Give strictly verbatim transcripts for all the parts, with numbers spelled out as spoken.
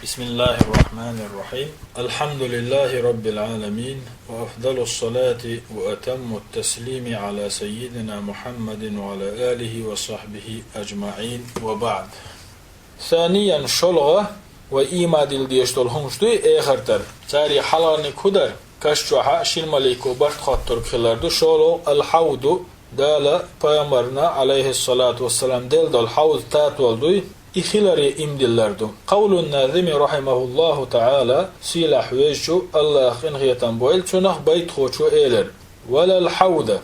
بسم الله الرحمن الرحيم. الحمد لله رب العالمين، وأفضل الصلاة وأتم التسليم على سيدنا محمد وعلى آله وصحبه أجمعين، وبعد. ثانيا, шолгӀа, вай ийман дилла дезаш дола хӀумаш дуй, эхартара. Царех хьалхарниг хӀун дар? Каш чохьа шин малико барт хоттург хилар ду, шолгӀа, الحوض, Дала пайхамарна, عليه الصلاة والسلام, делла дола хьавз татол дуй, и хиларе ийман диллар ду. قول الناظم رحمه الله تعالى, сийлахь везачу АллахӀа къинхетам бойла цунах, байтхочо элира: ولا الحوض.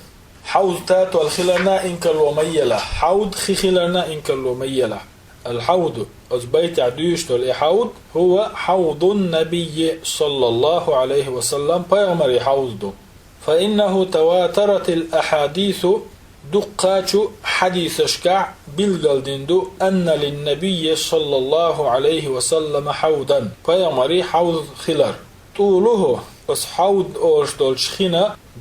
Хьавз татол хиларна инкарло ма елахь, хьавз хи хиларна инкарло ма елахь. الحوض, оцу байтехь дуьйцуш долу и хьавз, هو حوض النبي صلى الله عليه وسلم, пайхамаран хьавз ду. فإنه تواترت الأحاديث, дуккхачу хьадисашкахь билгалдина ду, أن للنبي صلى الله عليه وسلم حوضا, пайхамаран хьавз хилар. طوله, оцу хьавз олуш долчу хин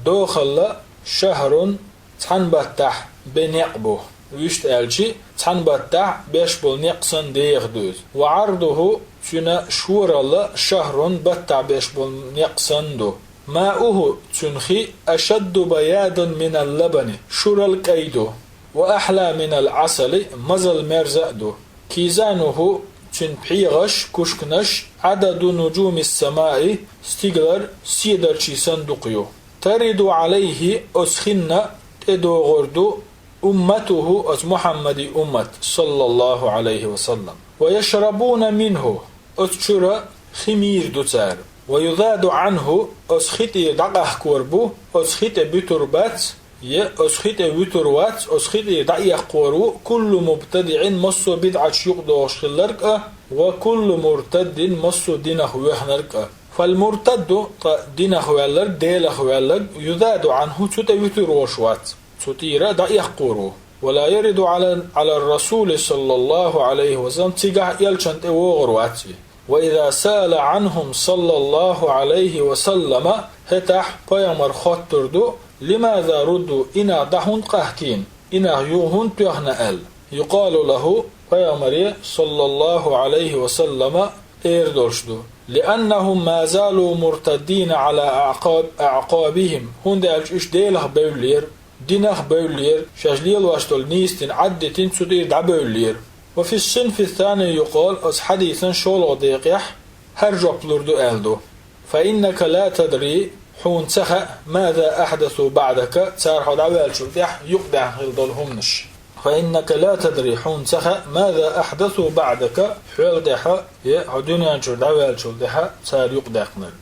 дохалла, شهر, цхьана баттахь бен некъ бу. Вуьшта аьлча, цхьана баттахь беш болу некъ санна деха ду иза. وعرضه, цуьнан шоралла, شهر, баттахь беш болу некъ санна ду. ماؤه, цуьнан хи, أشد بياضا من اللبن, шурал кӀай ду. وأحلى من العسل, мазал мерза а ду. كيزانه, цуьнан пхьегӀаш, кушканаш, عدد نجوم السماء, стигалара седарчий санна дукха ю. ترد عليه, оцу хинна тӀедогӀур ду, أمته, оцу Мухьаммадан уммат, صلى الله عليه وسلم. ويشربون منه, оцу чуьра хи мийр ду цара. ويذاد عنه, оцу хи тӀера дӀакъахкор бу, оцу хи тӀе буьтур бац, я оцу хи тӀе вуьтур вац, оцу хи тӀера дӀаэккхор ву, كل مبتدع, массо а бидӀаташ юкъадохуш хилларг а, وكل مرتد, массо а динах воьхнарг а. فالمرتد, ткъа динах ваьлларг, Делах ваьлларг, يذاد عنه, цу тӀе вуьтур волуш вац, цу тӀера дӀаэккхор ву. ولا يرد على, على الرسول صلى الله عليه وسلم, цигахь элчан тӀе вогӀур вац и. وإذا سأل عنهم صلى الله عليه وسلم, хӀетахь пайхамар хоттур ду, لماذا ردوا, и нах дӀа хӀунда къахкийна, и нах юха хӀунда тоьхна аьлла. يقال له, пайхамаре, صلى الله عليه وسلم, эр долуш ду: لأنهم ما زالوا مرتدين على أعقاب, أعقابهم, хӀунда аьлча уьш Делах бевллера, динах бевллера, шаьш лелош долу нийса дин Ӏаддитина цу тӀера дӀабевллера. وفي الصنف الثاني يقال, оцу хьадисан шолгӀа декъехь хӀара жоп лур ду аьлла ду: فإنك لا تدري, хьуна ца хаьа, ماذا أحدثوا بعدك, цара хьо дӀаваьллачул тӀаьхьа юкъадаьхна хилла долу хӀуманаш. فإنك لا تدري, хьуна ца хаьа, ماذا أحدثوا بعدك, хьол тӀаьхьа, я хьо дуьнен чуьра дӀаваьллачул тӀаьхьа цара юкъадаьккхинарг.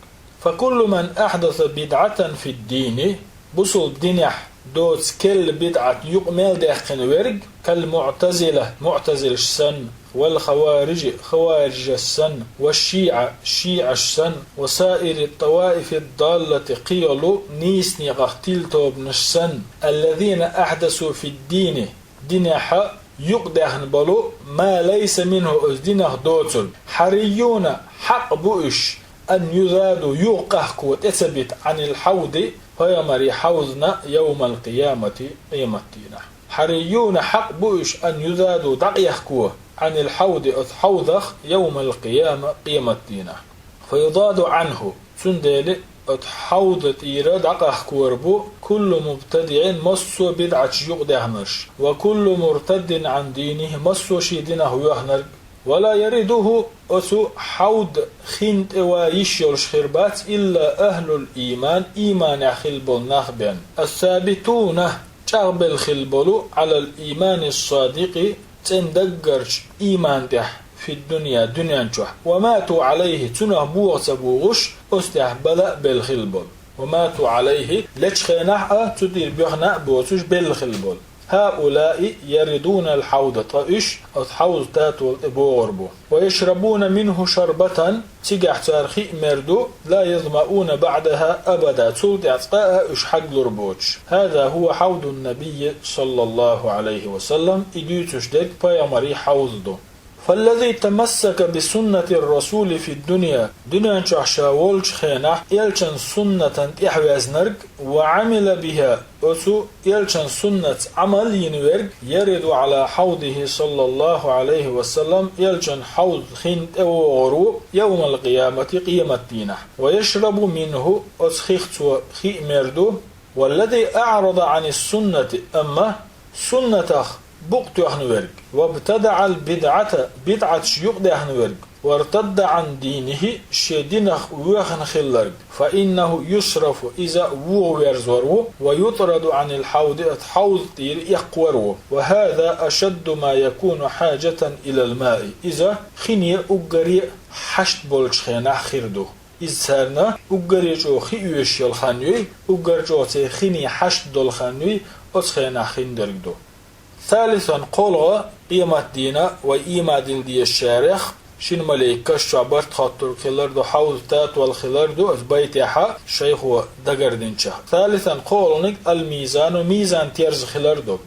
فكل من أحدث بدعة في الدين, бусулба динехь доцу керла бидӀат юкъа мел даьккхина верг, كالمعتزلة, муӀтазилаш санна, والخوارج, хаварижаш санна, والشيعة, шиӀаш санна, وسائر الطوائف الضالة, кхийолу нийса некъах тилла тобанаш санна, الذين أحدثوا في الدين, динехь юкъадаьхна болу, ما ليس منه, оцу динах доцург, حريون, хьакъ бу уьш, أن يذادوا, юха къахко тӀе ца бита, عن الحوض, пайхамаран хьавзана, يوم القيامة, къематдийнахь. حريون, хьакъ бу уьш, أن يذادوا, дӀакъехко, عن الحوض, оцу хьавзах, يوم القيامة, къематдийнахь. فيذاد عنه, цундела оцу хьавза тӀера дӀакъахкор бу كل مبتدع, массо а бидӀаташ юкъадаьхнарш, وكل مرتد عن دينه, массо а шен динах воьхнарг. ولا يرده, оцу хьавза хин тӀе ван йиш йолуш хир бац, إلا أهل الإيمان, ийманехь хилла болу нах бен, الثابتون, чӀагӀбелла хилла болу, على الإيمان الصادق, цӀена даггарчу ийман тӀехь, في الدنيا, дуьнен чохь, وماتوا عليه, цунах богӀу ца богӀуш, оцу тӀехь бала а белла хилла болу. وماتوا عليه, лечу хенахь а цу тӀера боьхна а боцуш белла хилла болу. هؤلاء يردون الحوض, ткъа уьш оцу хьавза татол тӀе богӀур бу. ويشربون منه شربة, цигахь цара хи а мер ду, لا يظمؤون بعدها أبدا, цул тӀаьхьа цкъа а уьш хьаглур боцуш. هذا هو حوض النبي صلى الله عليه وسلم, и дуьйцуш дерг пайхамаран хьавза ду. فالذي تمسك بسنة الرسول في الدنيا, дуьнен чохь ша волчу хенахь элчан суннатан тӀаьхьаваьзнарг, وعمل بها, оцу элчан суннатца Ӏамал йина верг, يرد على حوضه صلى الله عليه وسلم, элчан хьавз хин тӀе вогӀур ву, يوم القيامة, къематдийнахь, ويشرب منه, оцу хих цо хи а мер ду, والذي أعرض عن السنة, амма суннатах букъ тоьхна верг, وابتدع البدعة, бидӀаташ юкъадаьхна верг, وارتد عن دينه, шен динах воьхна хилларг, فإنه يصرف, иза вуха верзор ву, ويطرد عن الحوض, оцу хьавз тӀера эккхор ву, وهذا أشد ما يكون حاجة إلى الماء, иза хине уггаре а хьашт болчу хенахь хир ду. Иза царна уггаре чӀогӀа хи оьшуш йолу хан юй, уггар чӀогӀа церан хине хьашт долу хан юй, оцу хенахь хин дерг ду. ثالثا, кхоалгӀа, къематдийна вай ийман дилла дезачарех, шина маликаш чохь барт хоттург хилар ду, хьовз татвала хилар ду, оцу байтехьа шайхо дагардинчех. ثالثا, кхоалгӀаниг, الميزان, мизан терза хилар ду.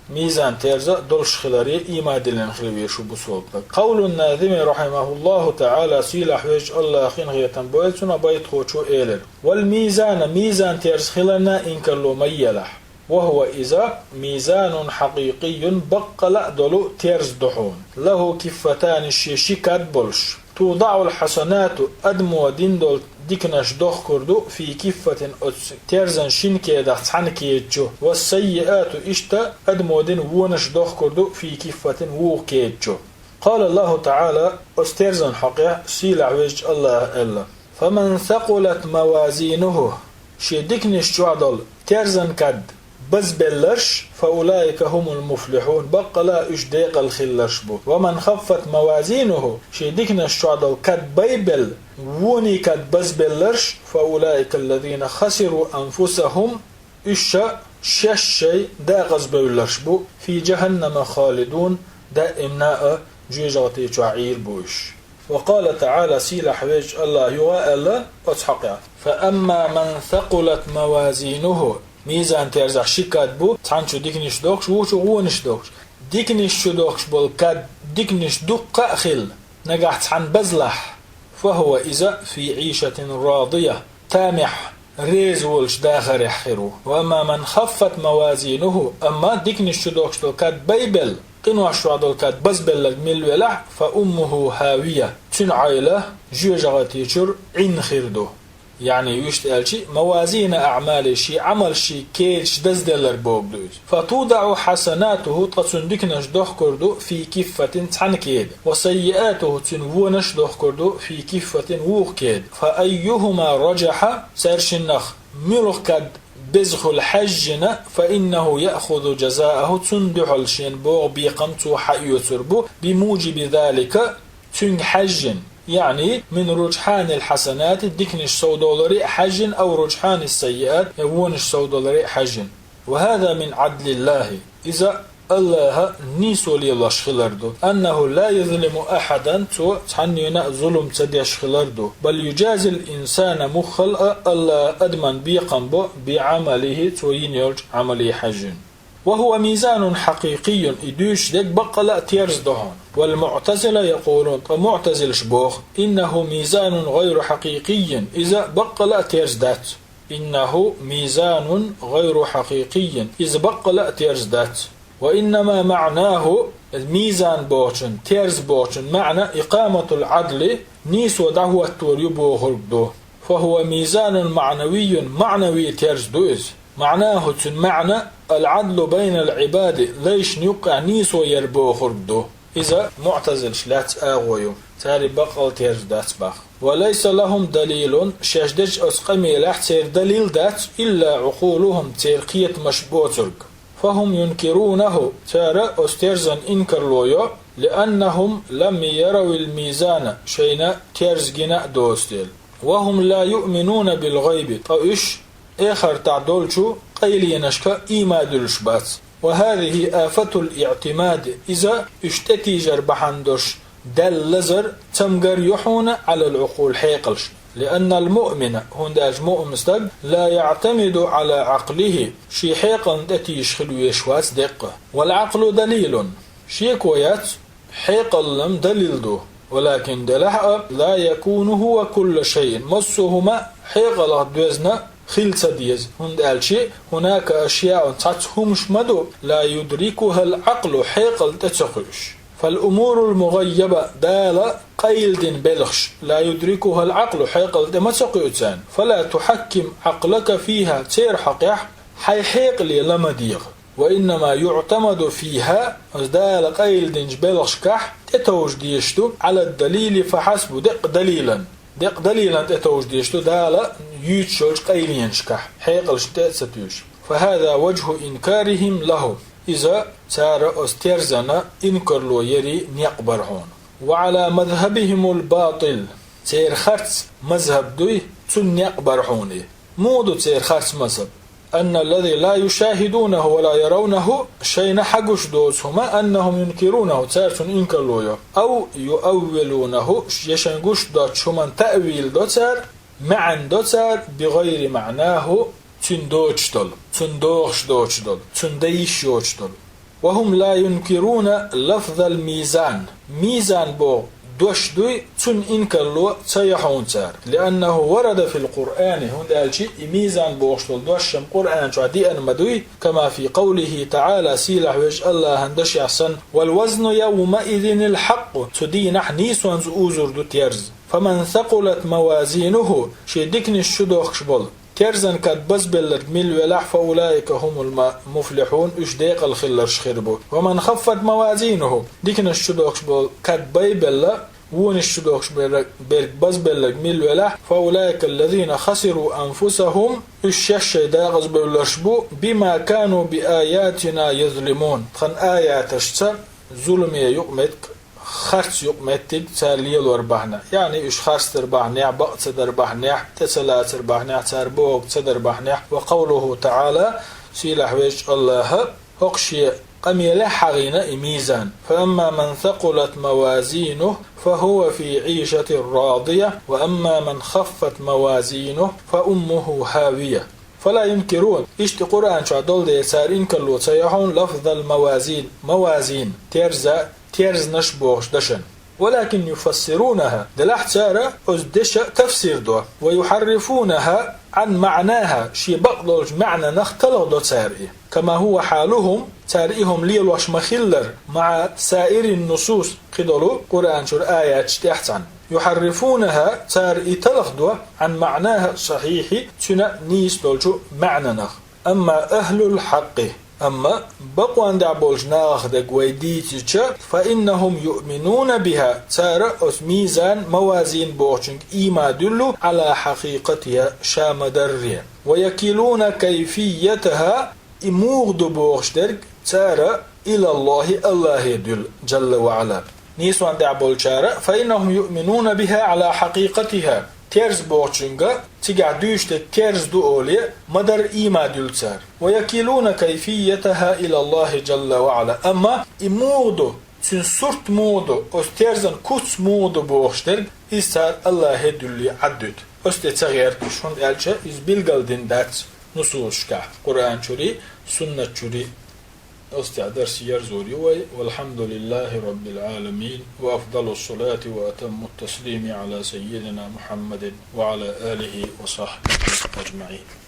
Мизан терза долуш хиларе ийман диллина хила везаш ву бусалба стаг. قول الناظم رحمه الله تعالى, сийлахь везачу Аллахьан къинхетам бойла цунах, байтхочо элира: والميزان, мизан терза хиларна инкарло ма елахь. وهو, иза, ميزان حقيقي, баккъала а долу терза ду хьуна. له كفتان, шен ши кад болуш. توضع الحسنات, адамо дина долу диканаш дохкур ду, في كفة, оцу терзан шина кедах цхьана кеда чу, والسيئات, иштта адамо дина вонаш дохкур ду, في كفة, вукху кеда чу. قال الله تعالى, оцу терзан хьокъехь сийлахь везачу Аллахьа аьлла: فمن ثقلت موازينه, шен диканаш чохь долу терзан кад базбелларш, فأولئك هم المفلحون, баккъала а уьш декъала хилларш бу. ومن خفت موازينه, шен диканаш чохь долу кад байбелла, вонийн кад базбелларш, فأولئك الذين خسروا أنفسهم, уьш ша шаьш шайн декъазбевлларш бу, في جهنم خالدون, даимна а жоьжахати чохь Ӏийр бу уьш. وقال تعالى, сийлахь везачу Аллахьа юха а аьлла оцу хьокъехь: فأما من ثقلت موازينه, мизан терзахь ши кад бу, цхьана чу диканаш дохкуш, вукху чу вонаш дохкуш. Диканаш чу дохкуш болу кад диканаш дуккха а хилла, нагахь цхьаьна базлахь, فهو, иза, في عيشة راضية, тамехь, реза волчу дахарехь хир ву. وأما من خفت موازينه, амма диканаш чу дохкуш долу кад байбелла, къинош чохь долу кад базбелларг мила велахь, فأمه هاوية, цуьнан Ӏайла жоьжахати чуьра Ӏин хир ду. Яъни, вуьшта аьлча, موازين أعماله, шен Ӏамалш, шен кедаш дазделларг бохург ду иза. فتوضع حسناته, ткъа цуьнан диканаш дохкур ду, في كفة, цхьана кеда, وسيئاته, цуьнан вонаш дохкур ду, في كفة, вукху кеда. فأيهما رجح, цаьршиннах муьлха кад беза хуьлу хьаьжжина, فإنه يأخذ جزاءه, цунна дуьхьал шена богӀу бекхам цо хьаоьцур бу, بموجب ذلك, цуьнга хьаьжжина, яъни, من رجحان الحسنات, диканаш совдовларе а хьаьжжина, أو رجحان السيئات, я вонаш совдовларе а хьаьжжина. وهذا من عدل الله, иза Аллахьа нийсо лелош хилар ду, أنه لا يظلم أحدا, цо цхьаннена а зулам ца деш хилар ду, بل يجازي الإنسان, муххал а Аллахьа адаман бекхам бо, بعمله, цо йина йолчу Ӏамале хьаьжжина. وهو ميزان حقيقي, и дуьйцуш дерг баккъала а терза ду хьуна. والمعتزلة يقولون, ткъа муътазилаш боху: إنه ميزان غير حقيقي, иза баккъала а терза дац. إنه ميزان غير حقيقي, иза баккъала а терза дац. وإنما معناه, мизан бохучун, терза бохучун маьӀна إقامة العدل, нийсо дӀахӀоттор ю бохург ду. فهو ميزان معنوي, маънави терза ду иза. معناه, цуьнан маьӀна, العدل بين العباد, лайшна юккъехь нийсо яр бохург ду. Иза муътазилаш лаьцна агӀо ю, цара баккъала терза дац боху. وليس لهم دليل, шаьш дечу оцу къамелехь церан далил дац, إلا عقولهم, церан кхетамаш боцург. فهم ينكرونه, цара оцу терзан инкарло йо, لأنهم لم يروا الميزان, шайна терза гина а доцу дела. وهم لا يؤمنون بالغيب, ткъа уьш эхартахь долчу къайленашка ийман дуьллуш бац. وهذه آفة الاعتماد, иза уьш тӀетийжар бахьана долуш даьлла лазар, цамгар ю хьуна, على العقول, хьекъалшна. لأن المؤمن, хӀунда аьлча муъмин стаг, لا يعتمد على عقله, шен хьекъална тӀетийжаш хила везаш вац деккъа. والعقل دليل, шеко яц, хьекъалан далил ду. ولكن, делахь а, لا يكون هو كل شيء, массо а хӀума хьекъалах доьзна хила ца деза, хӀунда аьлча هناك أشياء, цхьацца хӀумаш ма ду, لا يدركها العقل, хьекъал тӀе ца кхуьуш. فالأمور المغيبة, Дала къайладина белхаш, لا يدركها العقل, хьекъал тӀе ма ца кхуьу царна, فلا تحكم عقلك فيها, церан хьокъехь хьайн хьекъале ла ма дегӀа. وإنما يعتمد فيها, оцу Дала къайладинчу белхашкахь тӀетовжа дезаш ду, على الدليل فحسب, деккъа далилан, деккъа далилан тӀетовжа дезаш ду Дала юьйцуш йолчу къайленашкахь, хьекъалшна тӀе а ца туьйсуш. فهذا وجه إنكارهم له, иза цара оцу терзана инкарло яран некъ бара хьуна. وعلى مذهبهم الباطل, церан харц мазхӀаб дуй, цунна некъ бара хьуна и. Муха ду церан харц мазхӀаб? أن الذي لا يشاهدونه ولا يرونه, шайна хьагуш доцу хӀума, أنهم ينكرونه, цара цунна инкарло йо. أو يؤولونه, я шайна гуш доцучу хӀуманна таъвил до цара, маьӀна до цара, بغير معناه, цуьнан доцуш долу, цуьнан догӀуш доцуш долу, цуьнан дан йиш йоцуш долу. وهم لا ينكرون لفظ الميزان. Мизан боху дош дуй, цунна инкарло ца йо хьуна цара. لأنه ورد في القرآن, хӀунда аьлча и мизан бохуш долу дош-м Къуръан чохь деана ма дуй, كما في قوله تعالى, сийлахь везачу АллахӀан дашехь санна: والوزن يومئذ الحق, цу дийнахь нийсонца узур ду терза. فمن ثقلت موازينه, шен диканаш чу дохкуш болу, терзан кад базбелларг мила велахь, فأولئك هم المفلحون, уьш декъала хилларш хир бу. ومن خفت موازينه, диканаш чу дохкуш болу кад байбелла, вонаш чу дохкуш бер-, берг базбелларг мила велахь, فأولئك الذين خسروا أنفسهم, уьш шаьш шайн дакъазбевлларш бу, بما كانوا بآياتنا يظلمون, тхан аяташца зуламе юкъаметтиг, харц юкъаметтиг цара лелор бахьана, яъни уьш харцдар бахьанехь, бакъ ца дар бахьанехь, тӀе ца лацар бахьанехь, цара бохург ца дар бахьанехь. وقوله تعالى, сийлахь везачу АллахӀа хӀокху шен къамелехь хьахийна и мизан: فأما من ثقلت موازينه فهو في عيشة راضية وأما من خفت موازينه فأمه هاوية. فلا ينكرون, иштта Къуръан чохь долу дела цара инкарло ца йо хьуна لفظ الموازين, мавазин, терза, терзанаш бохуш дашан. ولكن يفسرونها, делахь цара оцу дешан тафсир до. ويحرفونها عن معناها, шен бакъдолчу маьӀнанах талхадо цара и. كما هو حالهم, цара и хӀума лелош ма-хиллара, مع سائر النصوص, кхидолу Къуръан чуьра аяташ тӀехь цхьаьна. يحرفونها, цара и талхадо, عن معناها الصحيح, цуьнан нийса долчу маьӀнанах. أما أهل الحق, амма бакъонан тӀехь болчу нахах дерг вай дийцича, فإنهم يؤمنون بها, цара оцу мизан, мавазин бохучуьнга ийман дуьллу, على حقيقتها, ша ма-дарре. ويكلون كيفيتها, и муха ду бохуш дерг цара إلى الله, АллахӀе дуьллу, جل وعلا. Нийсонан тӀехь болчара, فإنهم يؤمنون بها على حقيقتها, терза бохучуьнга, цигахь дуьйцуш дерг терза ду олий, ма-дарра ийман дуьллу цара. ويكلون كيفيتها إلى الله جل وعلا. Амма и муха ду, цуьнан сурт муха ду, оцу терзан куц муха ду бохуш дерг, иза цара АллахӀе дуьллий Ӏаддуьту. Оцу тӀе ца гӀерта уьш, хӀунда аьлча иза билгалдина дац нусусашкахь, Къуръан чуьрий, суннат чуьрий. Оцу тӀехь дарс ерзор ю вай. والحمد لله رب العالمين، وأفضل الصلاة وأتم التسليم على سيدنا محمد وعلى آله وصحبه أجمعين.